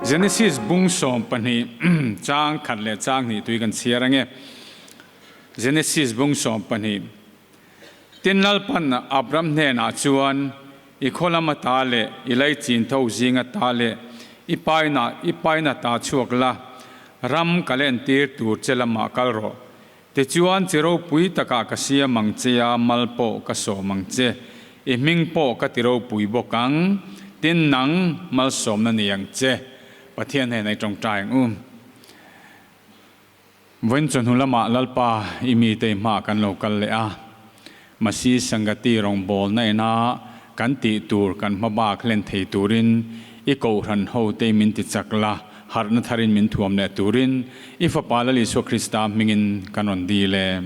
Genesis bung 12 chang khat leh chang hnih tui kan chhiar ange. Genesis bung 12. Tin Lalpan Abram hnenah chuan, I khaw lam ata leh i laichin tho zing ata leh i paina i paina ta chhuak la, ram ka lentir tur che lamah kal rawh. Tichuan chi ropui takah ka siam ang che a, mal pawh ka sawm ang che. I hming pawh ka ti ropui bawk ang. Tin nang malsawmna ni ang che. Pathian hnenah i tawngtai ang u. Vawiin chawhnu lamah Lalpa i mite i hmaah kan lo kal leh a, Masi Sangati rawngbawlna ina kan tih tur kan hma bak hlen thei turin i kohhran hote min ti chak la, harhna tharin min thuam leh turin i Fapa Lal Isua Krista hmingin kan rawn dil e.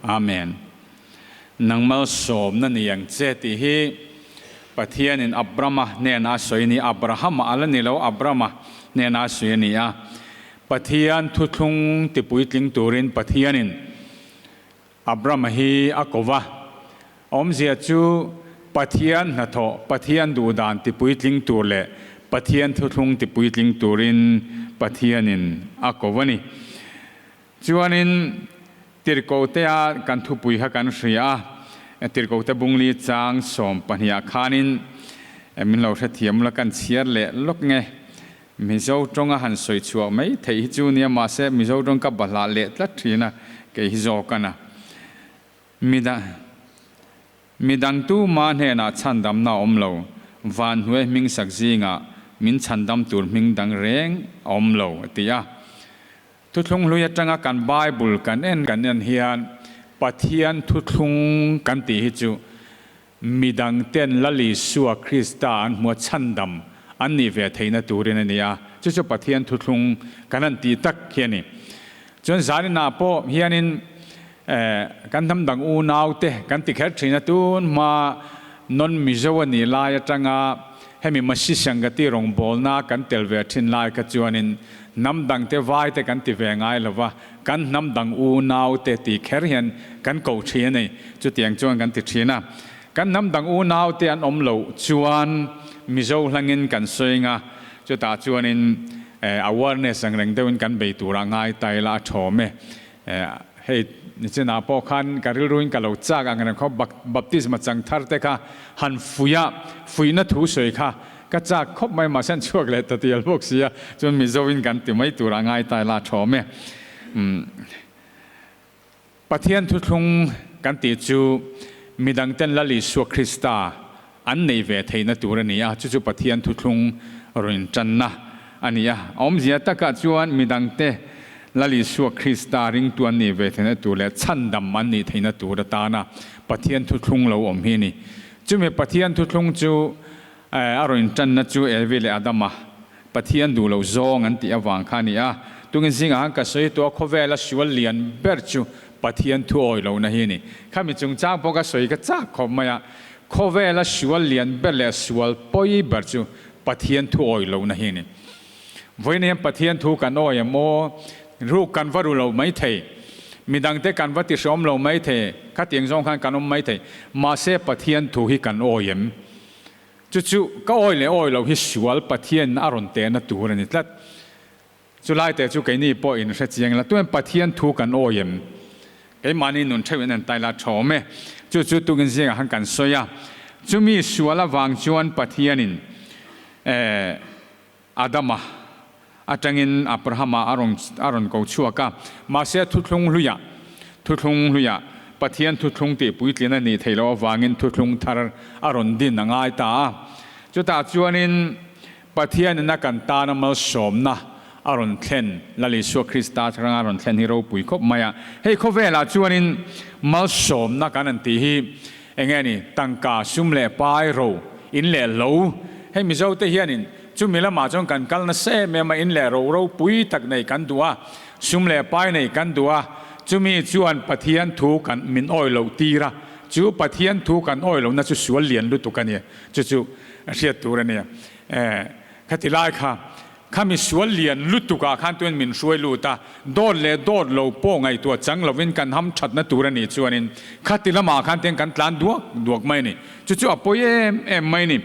Amen. Nang malsawmna ni ang che tih hi Pathianin Abrama hnena a sawi a ni, Abrahama a la ni lo, Abrama hnena a sawi a ni a. Pathian thuthlung tipuitling turin Pathianin Abrama hi a ko va. Awmzia chu Pathian hnathawh, Pathian duhdan tipuitling tur leh Pathian thuthlung tipuitling turin Pathianin a ko va ni. Chuanin Tirhkohtea kan thupui kha kan hria a, Tirhkohte bungli chang 12 ah khanin min lo hrethiam ula kan chhiar leh lawk nge. Mizo tawnga han sawi chhuah mai theih hi chu nia mahse Mizo tawng ka bahlah leh tlat thin a, kei hi zawk a na. Midang midang tu ma hnenah chhandamna a awm lo, van hnuai hming sak zingah min chhandam tur hming dang reng a awm lo a ti a. Thuthlung hlui atanga kan Bible kan en kan en hian Pathian thuthlung kan tih hi chu Midang ten Lal Isua Krista an hmua chhandam an nih ve theihna turin a ni a, chu chu Pathian thuthlung kan han tih tak hi a ni. Chuan zaninah pawh hianin kan hnam dang unaute kan ti kher thin a, tun hma non Mizo a nih lai atanga hemi Masi Sangati rawngbawlna kan tel ve thin lai kha chuanin hnam dangte vaite kan ti ve ngai lova, Kan hnam dang unaute ti kher hian kan ko thin a ni. Chutiang chuan kan ti thin a. Kan hnam dang unaute an awm loh chuan Mizo hlangin kan sawi anga, chutah chuanin awareness ang reng deuhin kan bei turah ngai ta ila a thawm e. Hei nichinah pawh khan ka rilruin ka lo chak ang reng khaw baptisma chang thar te kha han fuih a, fuihna thu sawi kha Ka chak khawp mai mahse an chhuak leh ta tial bawk sia, chuan Mizo in kan ti mai turah ngai ta ila thawm e. Umm Pathian thuthlung kan tih chu midang ten Lal Isua Krista an nei ve theihna tur a ni a, chu chu Pathian thuthlung rawn tanna a ni a. A awmzia takah chuan midang te Lal Isua Krista ringtu an nih ve theihna tur leh chhandam an nih theihna tur atana Pathian thuthlung lo awm hi a ni. Chumi Pathian thuthlung chu A rawn intanna chu Evi leh Adama Pathian duh lo zawng an tih avang kha a ni a. Tungin zingah khan ka sawi tawh a, khawvela sual lian ber chu Pathian thu awi lohna hi a ni. Khami chungchang pawh ka sawi ka chak khawp mai a, khawvela sual lian ber leh sual pawi ber chu Pathian thu awi lohna hi a ni. Vawiin hian Pathian thu kan awi em aw? Ruk kan va ru lo mai thei, midangte kan va ti hreawm lo mai thei, khatiang zawng khan kan awm mai thei. Mahse Pathian thu hi kan awi em? Chu chu ka awi leh awi lo hi sual Pathian a rawn tehna tur a ni tlat. Chulai te chu keini pawh in hre chiang la, tuan Pathian thu kan awi em? Keimahni nun theuhin an tai la thawm e. Chu chu tukin zingah khan kan sawi a, chumi sual avang chuan Pathianin eh Adama atangin Abrahama a rawn a rawn ko chhuak a, mahse thuthlung hluiah thuthlung hluiah Pathian thuthlung tih puitlin a nih theih loh avangin thuthlung thar a rawn din a ngai ta a. Chutah chuanin Pathianin a kan tana malsawmna a rawn thlen, Lal Isua Krista atanga a rawn thlen hi ropui khawp mai a. Hei khawvelah chuanin malsawmna kan han tih hi eng nge ni, tangka, sum leh pai, ro, in leh lo. Hei Mizote hianin chumi lamah chuan kan kal nasa em em a, in leh ro ropui tak nei kan duh a, sum leh pai nei kan duh a, chumi chuan Pathian thu kan min awi loh tir a, chu Pathian thu kan awi lohna chu sual lian lutuk a ni, chu chu hriat tur a ni. Khati lai kha Khami sual lian lutuk ah khan tuin min hruai lut a, dawt leh dawt lo pawh ngaihtuah chang lovin kan ham thatna tur a nih chuanin khati lamah khan tiang kan tlan duak duak mai a ni. Chu chu a pawi em em mai a ni.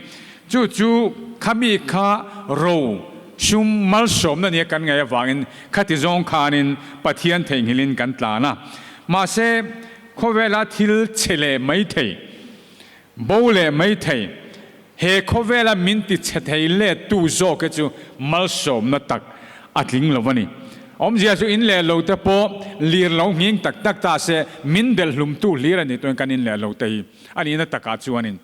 Chu chu khami kha ro, sum malsawmna nia kan ngaih avangin khati zawng khanin Pathian theihnghilhin kan tlan a. Mahse, khawvela thil chhe leh mai thei, bo leh mai thei, he khawvela min ti chhe thei lettu zawk hi chu malsawmna tak a tling lo a ni. Awmzia chu in leh lo te pawh lir lo nghing tak tak ta se min belh hlumtu hlir a ni tuin kan in leh lo te hi a nihna takah chuanin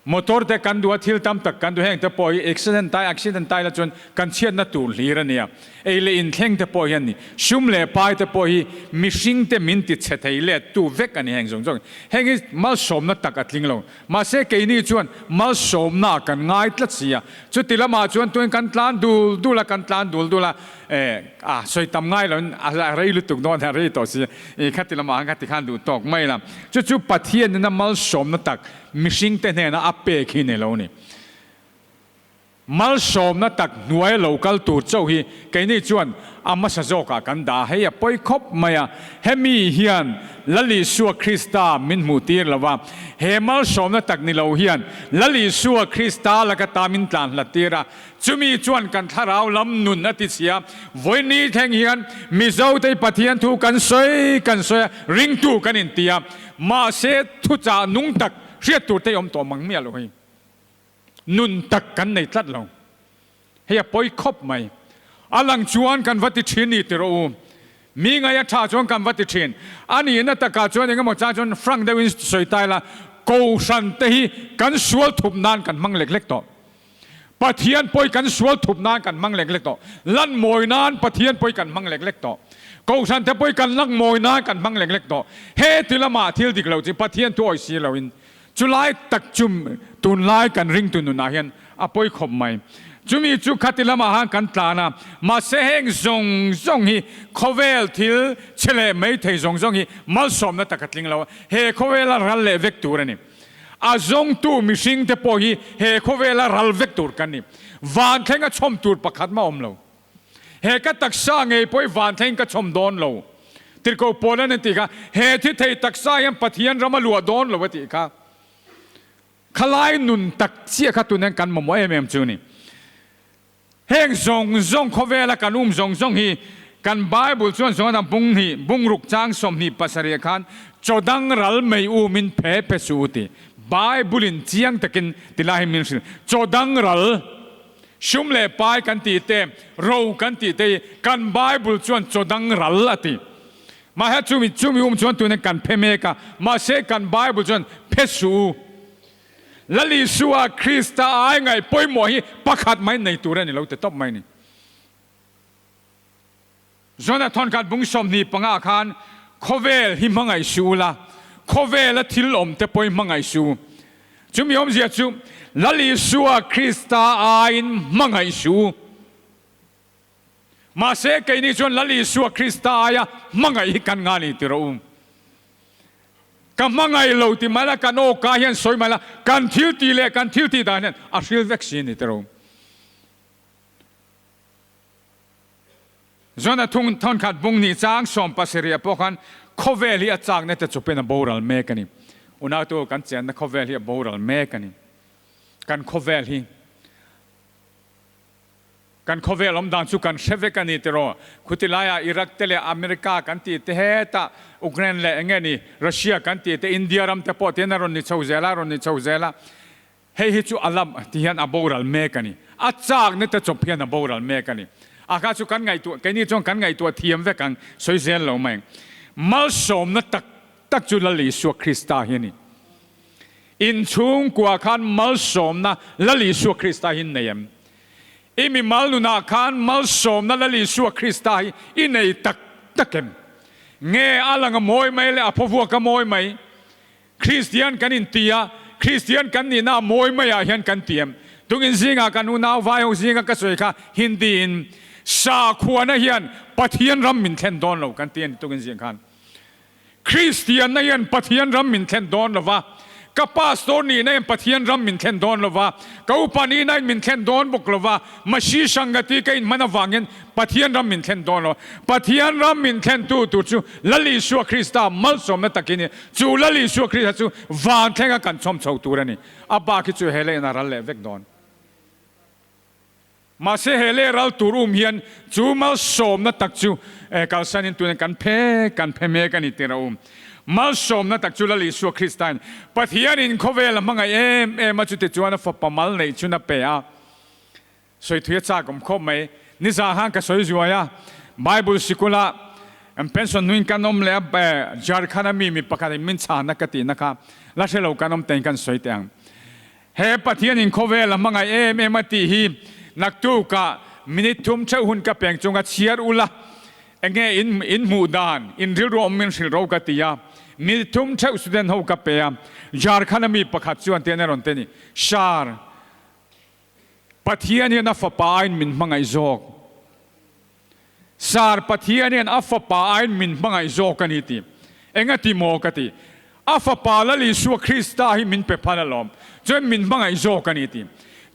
Motor te kan duh a, thil tam tak kan duh, heng te pawh hi accident tai accident tai la chuan kan chhiatna tur hlir a nia. Ei leh inthleng te pawh hian ni, sum leh pai te pawh hi mihring te min ti chhe thei let tu vek a ni heng zawng zawng. Heng hi malsawmna tak a tling lo. Mahse keini chuan malsawmna kan ngai tlat si a, chuti lamah chuan tuin kan tlan dul dul a, kan tlan dul dul a, eh a sawi tam ngai loin a rei lutuk dawn a rei tawh si, eh khati lamah khan khati khan duh tawk mai la. Chu chu Pathianin a malsawmna tak Mihringte hnena a pek hi nei lo ni. Malsawmna tak hnuaia lo kal tur chauh hi keini chuan a hmasa zawkah kan dah a, hei a pawi khawp mai a. Hemi hian Lal Isua Krista min hmuh tir lo va, he malsawmna tak ni lo hian Lal Isua Krista laka ta min tlan hlat tir a, chumi chuan kan thlarau lam nun a ti chhia. Vawiini thleng hian Mizote Pathian thu kan sawi kan sawi a, ringtu kan inti a. Mahse, thuchah nung tak hriat tur te i awm tawh mang miah lo hei. Nun tak kan nei tlat lo. Hei a pawi khawp mai. A lang chuan kan va ti thin ni ti rawh u. Mi ngai a tha chuan kan va ti thin. A nihna takah chuan engemaw chang chuan frank deuhin sawi ta ila, Kohhran te hi kan sual thup nan kan hmang lek lek tawh. Pathian pawi kan sual thup nan kan hmang lek lek tawh. Lan mawi nan Pathian pawi kan hmang lek lek tawh. Kohhran te pawi kan lak mawi nan kan hmang lek lek tawh. He ti lamah thil dik lo chi Pathian thu awi si loin chulai tak chu tunlai kan ringtu nunah hian a pawi khawp mai. Chumi chu khati lamah han kan tlan a, mahse heng zawng zawng hi khawvel thil chhe leh mai thei zawng zawng hi malsawmna tak a tling lo a, he khawvela ral leh vek tur a ni. A zawngtu mihringte pawh hi he khawvela ral vek tur kan ni. Vanthleng a chhawm tur pakhat mah awm lo. He ka taksa ngei pawh hi vanthleng ka chhawm dawn lo. Tirhkoh Paula'n a tih kha, he thi thei taksa hian Pathian ram a luah dawn lo a tih kha. Khalai nun tak chiah kha tunen kan mamawh em em chu ni. Heng zawng zawng khawvela kan um zawng zawng hi kan Bible chuan zawng a bung hnih, bungruk chang 27 khan chaw dang ral mei umin phe phe suh u ti. Bible in chiang takin ti lai hi min hrilh. Chaw dang ral, sum leh pai kan tih te, ro kan tih te hi kan Bible chuan chaw dang ral a ti. Mahse chumi chumi um chuan tunin kan phe mek a, mahse kan Bible chuan phe suh u. Lal Isua Krista ai ngaih pawimawh hi pakhat mai nei tur a ni lo ti tawp mai ni. Jonah thawnkhat bung 25 khan khawvel hi hmangaih suh ula, khawvela thil awm te pawhin hmangaih suh u. Chumi awmzia chu Lal Isua Krista aiin hmangaih suh u. Mahse keini chuan Lal Isua Krista aia hmangaih hi kan ngah ni ti rawh u. Ka hmangaih lo ti mai la, kan awka hian sawi mai la, kan thil tih leh kan thil tih dan hian a hril vek si a ni tiraw. Zona thung thawnkhat bung ni chang 70 pawh khan khawvel hi a chakna te chawpin a boral mek a ni. Unautu kan chenna khawvel hi a boral mek a ni. Kan khawvel hi. Kan khawvel awm dan chu kan hre vek a ni tiraw? Khuti laiah Iraq te leh America kan tih te hetah Ukraine leh enge ni Russia kan tih te India ram te pawh tihian a rawn ni chho zel a, a rawn ni chho zel a. Hei hi chu a lam ti hian a boral mek a ni. A chakna te chawp hian a boral mek a ni. A kha chu kan ngaihtuah, keini chuan kan ngaihtuah thiam vek ang, sawi zel lo mai ang. Malsawmna tak tak chu Lal Isua Krista hi a ni. Inchhungkua khan malsawmna Lal Isua Krista hi nei em? I mimal nunah khan malsawmna Lal Isua Krista hi i nei tak tak em? Nge a lang a mawi mai leh a phawvuak a mawi mai? Kristian kan inti a, Kristian kan nihna a mawi maiah hian kan ti em? Tungin zingah kan unau vaiho zinga ka sawi kha Hindi in sakhuana hian Pathian ram min thlen dawn lo kan ti a ni tungin zing khan. Kristianna hian Pathian ram min thlen dawn lo va, ka pastor nihna hian Pathian ram min thlen dawn lo va, ka upa nihna hian min thlen dawn bawk lo va, Masi Sangati ka inhman avangin Pathian ram min thlen dawn lo. Pathian ram min thlentu tur chu Lal Isua Krista malsawmna takin hi chu Lal Isua Krista chu van thlenga kan chhawm chho tur a ni. A bak hi chu he leiin a ral leh vek dawn. Mahse he leh ral tur um hian chu malsawmna tak chu kalsanin tunin kan phe kan phe mek a ni tir a um. Malsawmna tak chu Lal Isua Krista'n Pathianin khawvel a hmangaih em em a chutichuan a fapa mal neih chun a pe a. Sawi thui a chak awm khawp mai. Nizah khan ka sawi zuai a, Bible sikula pension hnuin kan awm leh a, Jharkhand a mi mi pakhat in min chhana ka tihna kha la hre lo kan awm tein kan sawi teh ang. He Pathian in khawvel a hmangaih em em a tih hi naktukah minute thum theuh hun ka peng chunga chhiar ula enge in in hmuh dan in rilru awm min hrilh ro ka ti a, minute thum theuh student ho ka pe a, Jharkhand a mi pakhat chuan tian a rawn ti a ni, Sir, Pathian hian a fapa aiin min hmangaih zawk. Sir, Pathian hian a fapa aiin min hmangaih zawk a ni ti. Enga ti maw ka ti. A fapa Lal Isua Krista hi min pe phal alawm. Chuan min hmangaih zawk a ni ti.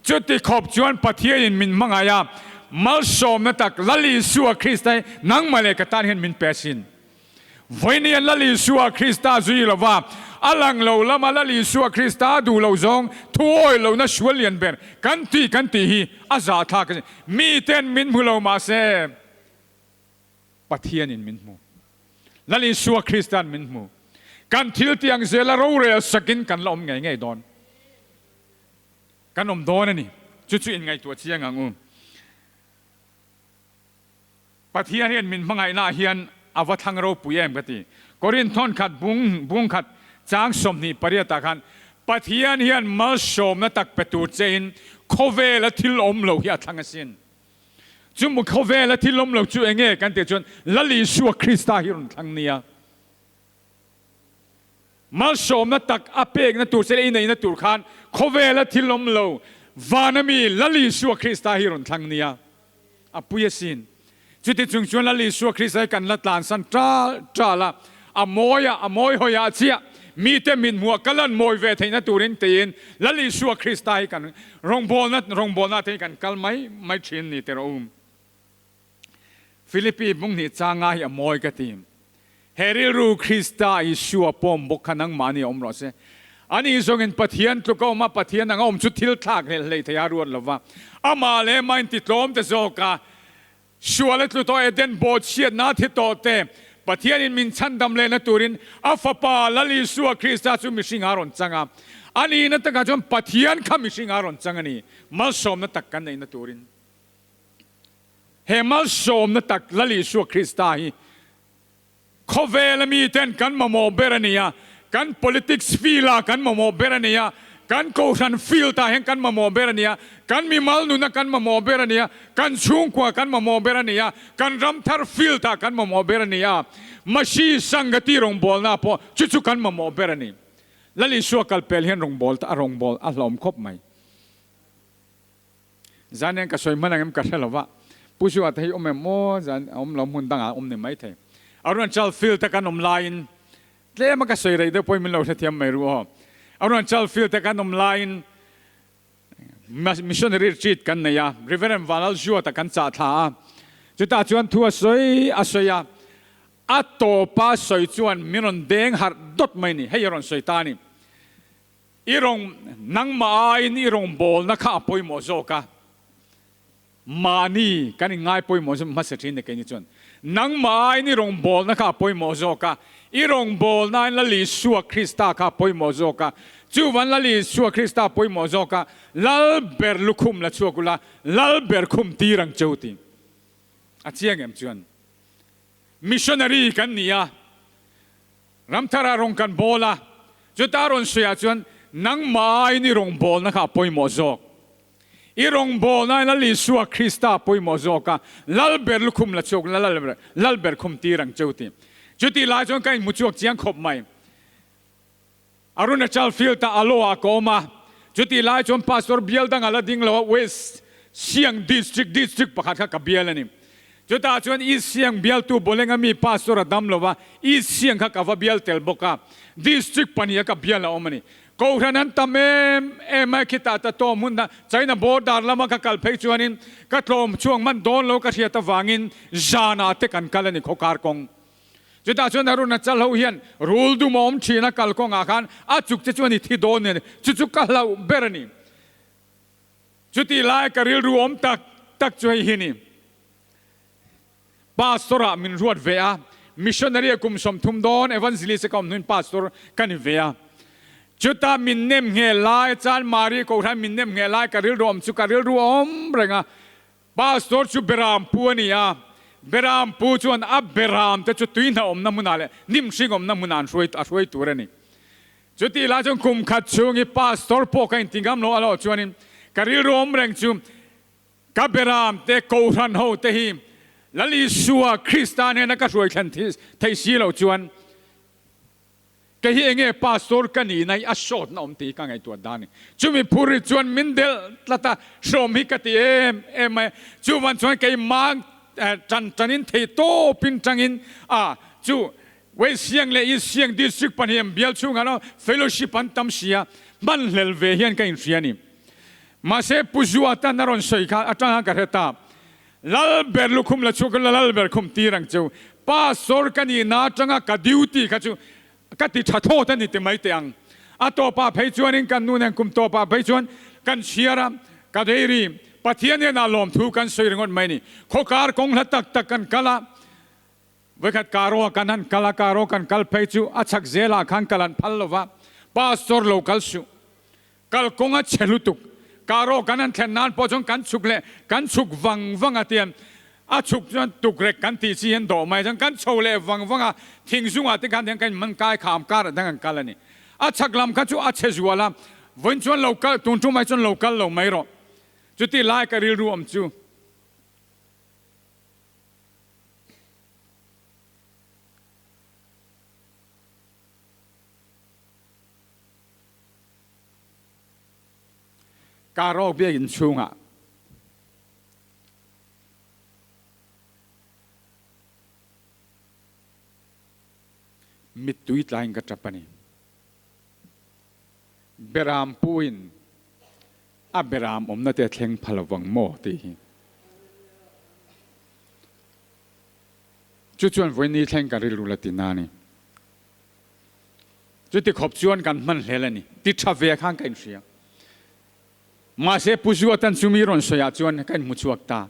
Chuti khawp chuan Pathianin min hmangaih a, malsawmna tak Lal Isua Krista hi nangmah leh ka tan hian min pe asin. Vawinia Lal Isua Krista zui lova a lang lo lama Lal Isua Krista duh lo zawng thu awi lohna sual lian ber kan tih kan tih hi a zahthlak a ni. Miten min hmu lo mahse Pathianin min hmu. Lal Isua Krista'n min hmu. Kan thil tiang zela rorel sakin kan la awm ngei ngei dawn. Kan awm dawn a ni. Chu chu inngaihtuah chiang ang u. Pathian hian min hmangaihnaah hian a va thlang ropui em ka ti. Korinth thawn khat bung bung khat chang 28 ah khan Pathian hian malsawmna tak pe tur che in khawvela thil awm lo hi a thlang asin. Chumu khawvela thil awm lo chu enge kan tih chuan Lal Isua Krista hi rawn thlang nia. Malsawmna tak a pekna tur che leh i neihna tur khan khawvela thil awm lo vana mi Lal Isua Krista hi rawn thlang nia. A pui asin. Chuti chung chuan Lal Isua Krista hi kan la tlansan ṭal ṭal a, a mawi a, a mawi hawi ah chiah mite mithmuh ka lan mawi ve theihna turin tiin Lal Isua Krista hi kan rawngbawlna rawngbawlna te hi kan kal mai mai ṭhin ni tirh a um. Philippi bunghnih changa hi a mawi ka ti. He rilru Krista Isua pawm bawk kha nangmahni a awm rawh se. Ani zawngin Pathian tluk a awm a, Pathian anga awm chu thil thlak hlelh hlei thei a ruat lo va. Amah leh amah in titlawm te zawk a, sual a tlu tawh Eden bawhchhiatna a thi tawh te, Pathianin min chhandam lehna turin a Fapa Lal Isua Krista chu mihring a rawn chang a. A nihna takah chuan Pathian kha mihring a rawn chang a ni, malsawmna tak kan neihna turin. He malsawmna tak Lal Isua Krista hi Khawvela miten kan mamawh ber a ni a, kan politics field-ah kan mamawh ber a ni a, kan kohhran field-ah hian kan mamawh ber a ni a, kan mimal nuna kan mamawh ber a ni a, kan chhungkua kan mamawh ber a ni a, kan ramthar field-ah kan mamawh ber a ni a, Masi Sangati rawngbawlna pawh chu chu kan mamawh ber a ni. Lal Isua kalpel hian rawngbawlta a rawngbâwl a hlawm khawp mai. Zan hian ka sawi hman ang em ka hre lo va, Pu Zuata hi awm em aw, zan a awm lo hmun dangah a awm ni mai thei. Arunachal field a kan awm laiin tlem a ka sawi rei deuh pawhin min lo hrethiam mai ru aw. Arunachal field a kan awm laiin missionary retreat kan nei a, Reverend Vanlal Zuata kan chah thla a, chutah chuan thu a sawi a sawi a, a tawpa sawi chuan min rawn deng harh dawt mai ni, hei a rawn sawi ta a ni. I rawng, nangmah aiin i rawngbawlna kha a pawimawh zawk a, mahni kan inngai pawimawh zawk hmasa thin ni keini chuan. Nangmah aiin i rawngbawlna kha a pawimawh zawk a, i rawngbawlnain Lal Isua Krista kha a pawimawh zawk a, chuvan Lal Isua Krista a pawimawh zawk a, Lal ber lukhum la chhuak ula, Lal ber khum tir ang cheu ti. A chiang em chuan? Missionary kan ni a. Ramthara rawng kan bawl a, chuta rawn sawiah chuan nangmah aiin i rawngbawlna kha a pawimawh zawk. I rawngbawlna in Lal Isua Krista a pawimawh zawk a, Lal ber lukhum la chhuak la, Lal ber khum tir ang cheu ti. Chutih lai chuan ka inhmu chhuak chiang khawp mai. Arunachal field ah Alo ah ka awm a, chutih lai chuan Pastor bial dang a la ding lo a, West Siang District, District pakhat kha ka bial a ni. Chutah chuan East Siang bialtu Bolenga mi Pastor a dam lo a, East Siang kha ka va bial tel bawk a, District pahnih a ka bial a awm a ni. Kohhran an tam em em a, khitah ta tawm hun a, China border lama ka kal phei chuanin ka tlawm chhuak man dawn lo ka hriat avangin zanah te kan kal a ni khawkar kawng. Chutah chuan Arunachal ho hian rul dum a awm thin a, kalkawngah khan a chuk che chuan i thi dawn nen, chu chu ka hlauh ber a ni. Chutih lai ka rilru awm tak. tak chu hei hi ni. Pastor ah min ruat ve a, missionary a kum 30 dawn evangelist a ka awm hnuin pastor ka ni ve a. Chuta min nem nge lai chuan Mari Kohhran min nem nge lai ka rilru awm chu ka rilru a awm reng a. Pastor chu Beram pu a ni a, Beram pu chuan a Beram te chu tui hna awmna hmunah leh hnim hring awmna hmunah an hruai a hruai tur a ni. Chutih lai chuan kum khat chhung hi pastor pawh ka inti ngam lo alawh chuanin ka rilru awm reng chu ka Beram te Kohhran ho te hi Lal Isua Krista hnena ka hruai thlen thei si loh chuan Kei hi enge pastor ka nih na hi a sawt na awm tih hi ka ngaihtuah dan a ni. Chumi phur hi chuan min delh tlat a, hrawm hi ka ti em em mai a. Chuvan chuan keimah tan tanin thei tawpin tangin a chu West Siang leh East Siang District pahnih bial chhungah erawh fellowship an tam si a, hman hlel ve hian ka inhria a ni. Mahse Pu Zua tan a rawn sawi kha atang khan ka hre ta. Lal ber lukhum la chhuak ila lal ber khum tir ang cheu. Pastor ka nih na atanga ka duty kha chu ka ti tha thlawt a ni ti mai teh ang. A tawpah phei chuanin kan nu nen kum tawpah phei chuan kan chhiar a, ka dairy Pathian hian a lawmthu kan sawi ringawt mai a ni. Khawkar kawng hla tak tak kan kal a, vawikhat karo ah kan han kal a, karo kan kal phei chu a chhak zelah khan kal an phal lova, Pastor lo kal suh. Kalkawng a chhe lutuk. Karo kan han thlen nan pawh chuan kan chhuk leh kan chhuk vang vang a tian a chhuk chuan tukrek kan tih chi hian dawh mai chuan kan chho leh vang vang a, thing zungah te khan hian kan inman kai kham karah te kan kal a ni. A chhak lam kha chu a chhe zual a, vawiin chuan lo kal tun tum ai chuan lo kal lo mai rawh. Chuti lai ka rilru awm chu. Karaw biakinn chungah mittui tla in ka ṭap a ni. Beram pu in a beram awmna te a thleng pha lovang maw tih hi. Chu chuan vawiin thleng ka rilru la ti na a ni. Chuti khawp chuan kan hman hlel a ni. Ti tha ve khan ka inhria. Mahse Pu Zuatan chumi rawn sawiah chuan ka inhmu chhuak ta.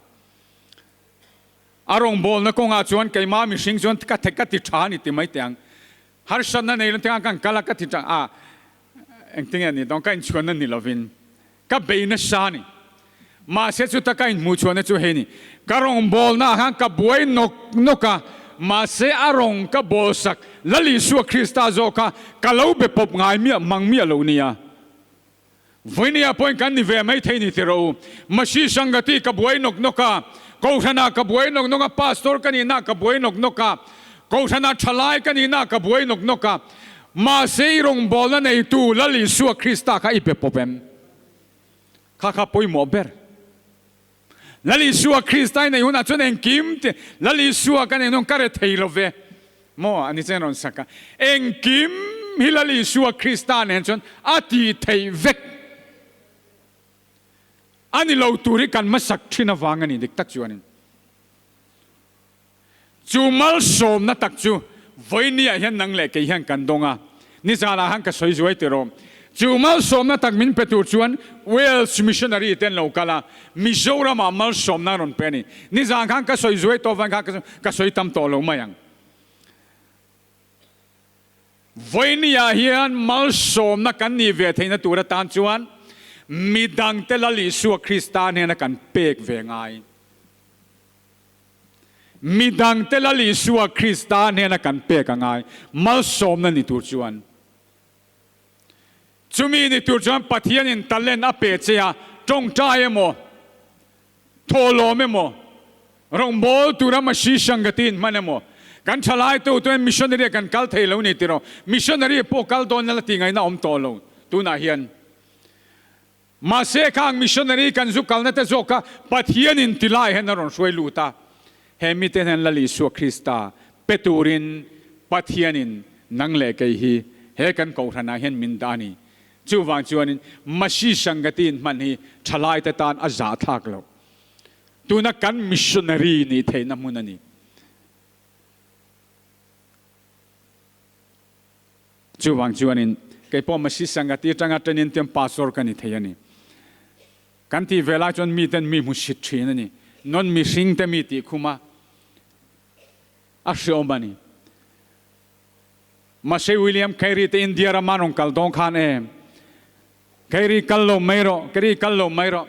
A rawngbawlna kawngah chuan keimah mihring chuan ka the ka ti tha a ni ti mai teh ang. Harsatna nei lo te khan kan kal a ka ti tha a, engtinge a nih dawn ka inchhuanna ni lovin ka bei nasa a ni. Mahse chuta ka inhmuh chhuahna chu hei ni, ka rawngbawlnaah khan ka buai nawk nawk a, mahse a rawng ka bawlsak Lal Isua Krista zawk kha ka lo be pawp ngai miah mang miah lo nia. Vawinia pawhin kan ni ve mai thei ni ti rawh u. Masi Sangati ka buai nawk nawk a, Kohhranah ka buai nawk nawk a, Pastor ka nihnaah ka buai nawk nawk a, Kohhranah thalai ka nihnaah ka buai nawk nawk a, mahse i rawngbawlna neitu Lal Isua Krista kha i be pawp em? Kha kha pawimawh ber. Lal Isua Krista i nei hunah chuan engkim ti Lal Isua ka nei hnuang ka re thei lo ve maw a ni chuan rawn sak a. Engkim hi Lal Isua Krista nen chuan a tih theih vek a ni lo tur hi kan hmasak thin avang a ni dik tak chuanin. Chu malsawmna tak chu vawinia hian nang leh kei hian kan dawng a, nizanah khan ka sawi zuai tiraw. Chu malsawmna tak min pe tur chuan Wales missionary te an lo kal a, Mizoramah malsawmna an rawn pe a ni. Nizan khan ka sawi zuai tawh avang khan ka sawi tam tawh lo mai ang. Vawinia hian malsawmna kan nih ve theihna tur atan chuan midangte Lal Isua Krista hnena kan pek ve ngai. Midangte Lal Isua Krista hnena kan pek a ngai, malsawmna ni tur chuan. Chumi ni tur chuan Pathianin talent a pe che a, tawngtai emaw, thawhlawm emaw, rawngbâwl tura Masi Sangati in hman emaw, kan thalai tu tuin missionary ah kan kal thei lo ni tiraw, missionary pawh kal dawn la tih ngaihna awm tawh lo tunah hian. Mahse khang missionary kan zu kalna te zawk kha Pathianin ti lai hian a rawn hruai lut a, he mite hian Lal Isua Krista pe turin Pathianin nang leh kei hi he kan kohhranah hian min dah a ni. Chuvang chuanin Masi Sangati in hman hi thalaite tan a zahthlak loh. Tuna kan missionary nih theihna hmun a ni. Chuvang chuanin kei pawh Masi Sangati atanga tenin tiang pastor ka ni thei a ni. Kan tih ve lai chuan miten mi hmu sit thin a ni. Non mihring te mi tih khum a a hreawm a ni. Mahse William Carey te India rama an rawn kal dawn khan e, Carey kal lo mai rawh, Carey kal lo mai rawh.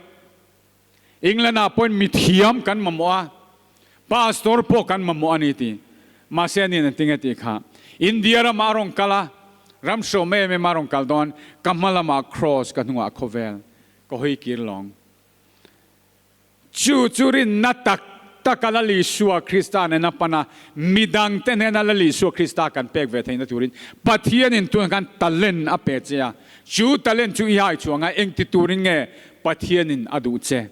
England ah pawhin mithiam kan mamawh a, pastor pawh kan mamawh a ni ti. Mahse ani an tinge tih kha. India ramah a rawn kal a, ram hreawm em em a rawn kal dawn, ka hma lamah cross ka hnungah khawvel ka hawi kir lawng. Chu chu rinna tak tak a Lal Isua Krista nena pan a, midangte hnena Lal Isua Krista kan pek ve theihna turin Pathianin tunah khan talent a pe che a. Chu talent chu i hai chuang a, engti turin nge Pathianin a duh che?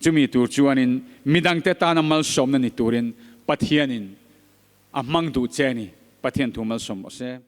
Chumi tur chuanin midangte tana malsawmna ni turin Pathianin a hmang duh che a ni. Pathian thu malsawm rawh se.